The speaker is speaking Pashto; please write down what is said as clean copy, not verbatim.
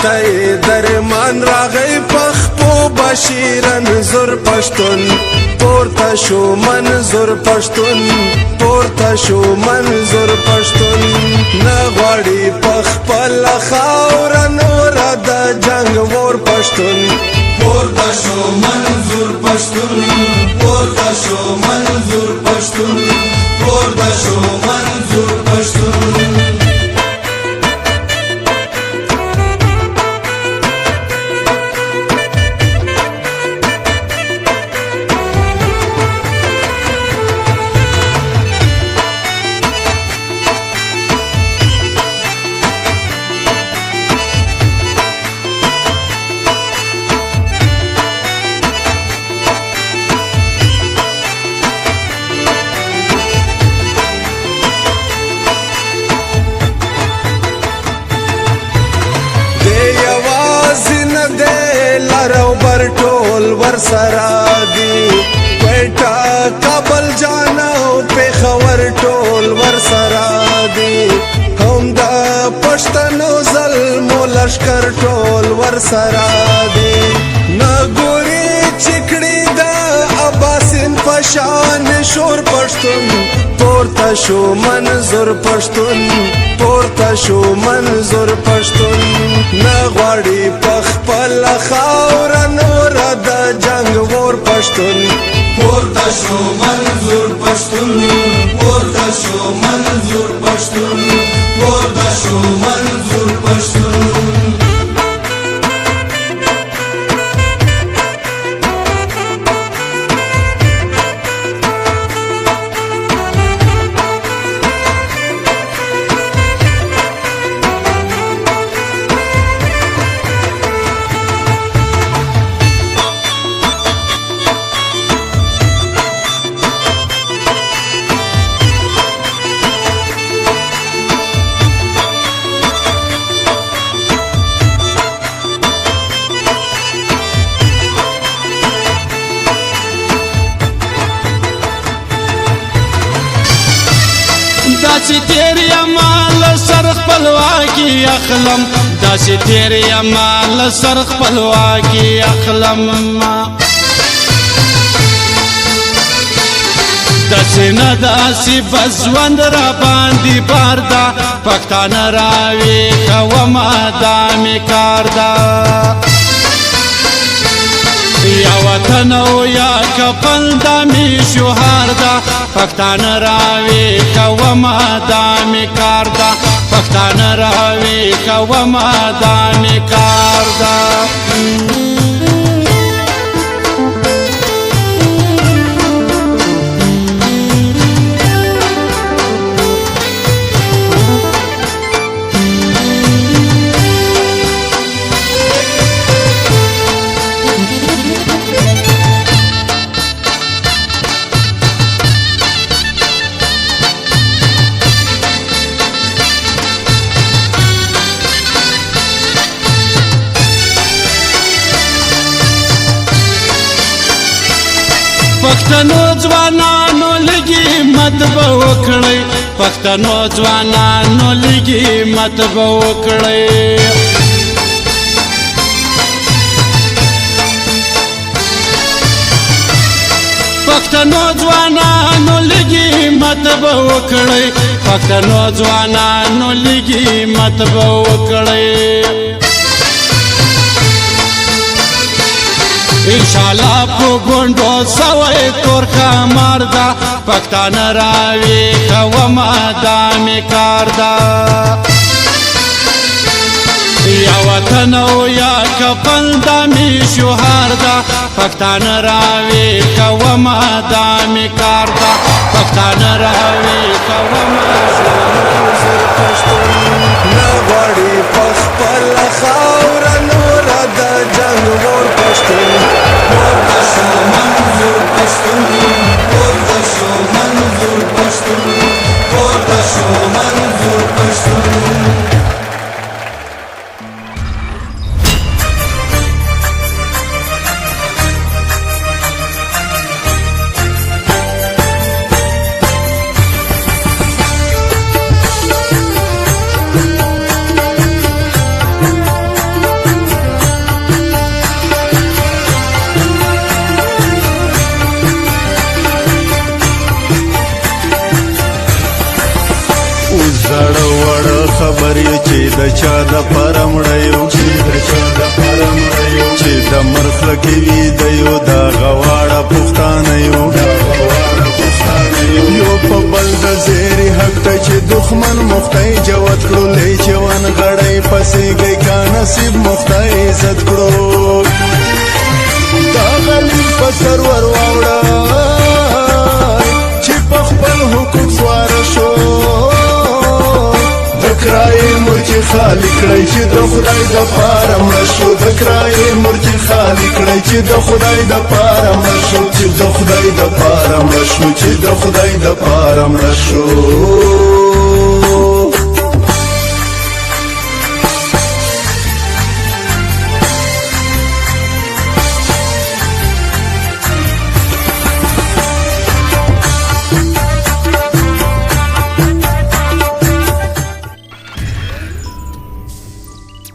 ته درمان راغی پخپو بشیرن زور پښتون. پورته شو منظور پښتون، پورته شو منظور پښتون. نه غواړي پخپل خاوره نور د جنگ ور پښتون. پورته شو منظور پښتون، پورته شو منظور پښتون، پورته شو منظور پښتون. لرو بر ټول ور سره دي، کوټه کابل جان او پیښور ټول ور سره دي. هم د پښتنو زلمو لشکر ټول ور سره دي. نه ګوري چکړي د اباسین پشان شور پښتون. پورته شو منظور پښتون، پورته شو منظور پښتون. نه غواړي پخپل خاوره نور د جنگ ور پښتون. پورته شو منظور پښتون، پورته شو منظور پښتون، پورته شو منظور پښتون. داسې تیر یمال سر خپلواکي اخلم، داسې تیر یمال سر خپلواکي اخلم. داسې نه داسې بزوند را باندې بار ده، پښتانه راوي کومه دا مې کار ده. یا وطن او یا کفن دا می شوهار ده، پښتانه راوي کومه دا مې کار ده. پښتانه راوي کومه دا مې کار ده. پښتنو ځوانانو لګي مت به وکړئ، پښتنو ځوانانو لګي مت به وکړئ. پښتنو ځوانانو لګي مت به وکړئ، پښتنو ځوانانو لګي مت به وکړئ. انشاءالله په ګونډو سوی تور خمار ده، پښتانه راوي کومه دا مې کار ده. یا وطن او یا کفن دا مې شوهار ده، پښتانه راوي کومه دا مې کار ده. پښتانه راوي کومه. نه غواړي پخپل خاوره نور د جنگ ور پښتون. پورته شو منظور پښتون، پورته شو منظور پښتون، پورته شو منظور پښتون. زړه وړه خبر یو چې د چا د پاره مړه یو، چې د چا د پاره مړه یو، چې د مرخ کې وی د یو دا غواړه پښتانه یو، دا غواړه پښتانه یو. یو په بل د زیری حق ته چې دښمن مختای جوت کړو، لې چوان غړی پسې گئی کا نصیب مختای عزت کړو. دا غلیل په سرور واوړه چې په خپل حقوق سوار شو. د کرایې مرچې خالی کړی چې د خدای د پاره مړ شو. د کرایې مرچې خالی کړی چې د خدای د پاره مړ شو، چې د خدای د پاره مړ شو، چې د خدای د پاره مړ شو.